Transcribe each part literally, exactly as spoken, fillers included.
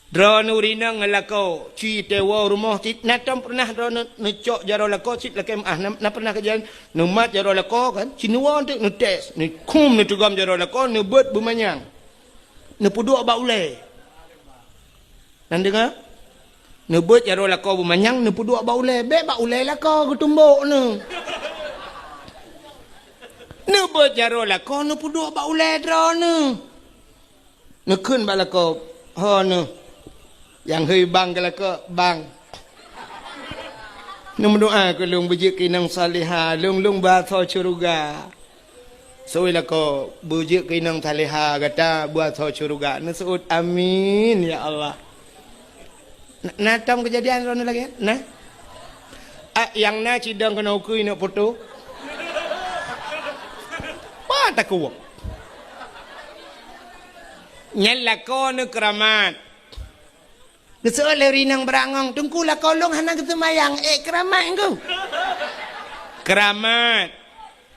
Droeneuh ureueng inong ngon lakoe, ci tewa rumoh cit, na tom pernah droeneuh neucok jaroe lakoe cit lakée meu'ah, na, na pernah kejadian neumat jaroe lakoe kan, ci neuwoe teuk neutes, neukhum neuteugom jaroe lakoe, neubeuet beumanyang. Neupeuduek bak ulée. Nan deungoe? Neubeuet jaroe lakoe beumanyang, neupeuduek bak ulée. Bék bak ulée lakoe geutumbok neuh. Neubeuet jaroe lakoe, neupeuduek bak ulée droeneuh. Neukheun bak lakoe, "Ho neuh." Nyang hôi bang keu lakoe, "Bang, neumeudoa keu lôn beujeuet keu inong salihah, lôn, lôn beuasoe syeuruga." Seuôt lakoe, "Beujeuet keu inong salihah gata beuasoe syeuruga." Neuseuôt, "Amin, ya Allah." Na, na tom keujadian droeneuh lagée nyan? Na? Ah, nyang na cidong keunoe ukeue neuk foto. Bah takue. Nyan lakoe neuh keuramat. Geuseuôt lé ureueng inong beurangong, "Teungku, lakoe lôn hana geuseumayang." Eh, keuramat, Teungku. Keuramat.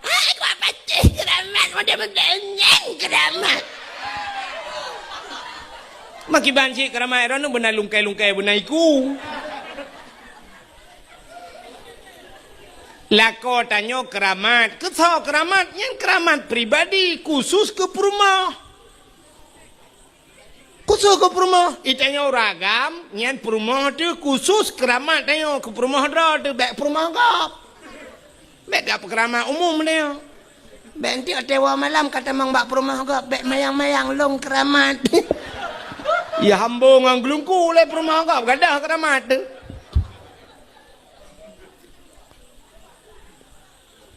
Hai, kuat patéh keuramat, model-model nyan keuramat. Makiban cit keuramat droeneuh beuna lungkai-lungkai beuna iku. Lakoe tanyoe keuramat. Keu soe keuramat? Nyan keuramat pribadi, khusus keu peurumoh. Khusus keu peurumoh, itanyoe ureueng agam, nyan peurumoh teuh khusus keuramat tanyoe, keu peurumoh droe teuh, bék peurumoh gob. Bék gak peukeuramat umum tanyoe. Bék enteuk tewa malam ka tamong bak peurumoh gob, bék mayang-mayang lôn keuramat. Ya hambo ngon geulungku lé peurumoh gob, gadôh keuramat teuh.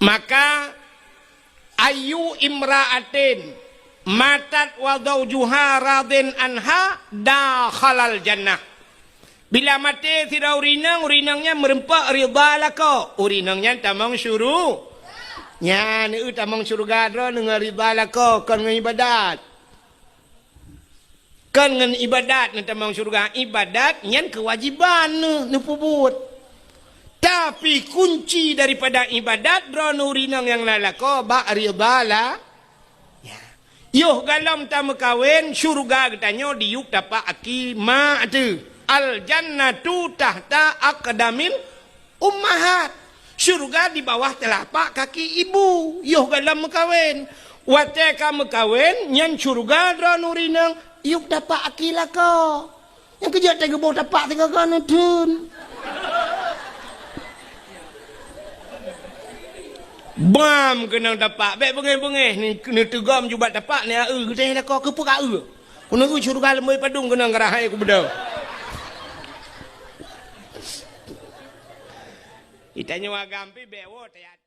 Maka, "Ayyu imra'atin matat wa zaujuha radin anha dakhalal jannah." Bila maté sidroe ureueng inong, ureueng inong nyan meureumpok ridha lakoe, ureueng inong nyan tamong syuru-, nyan, eu, tamong syeuruga droeneuh ngon ridha lakoe, kon ngon ibadat. Kon ngon ibadat neutamong syeuruga, ibadat nyan keuwajiban neuh, neupeubuet. Tapi kunci daripada ibadat droeneuh ureueng inong nyang na lakoe bak ridha la-, ya. Yoh gohlom tameukawen, syeuruga geutanyoe diyueb tapak aki mak teuh. Al jannatu tahta aqdamil ummahat. Syeuruga di bawah teulapak kaki ibu, yoh gohlom meukawen. Watée ka meukawen, nyan syeuruga droeneuh ureueng inong, yueb tapak aki lakoe. Nyang keujeuet teuh geuboh tapak sigoe-goe neutheun. Bam keunong tapak, bék beungéh-beungéh, ni, neuteugom ju bak tapak, ni, eu, geutéh lakoe, keupeue ka eu. Keuneuk eu syeuruga leumoi padum keunong geurahai keubeudôh. Itanyoe agam pih bék woe taya-,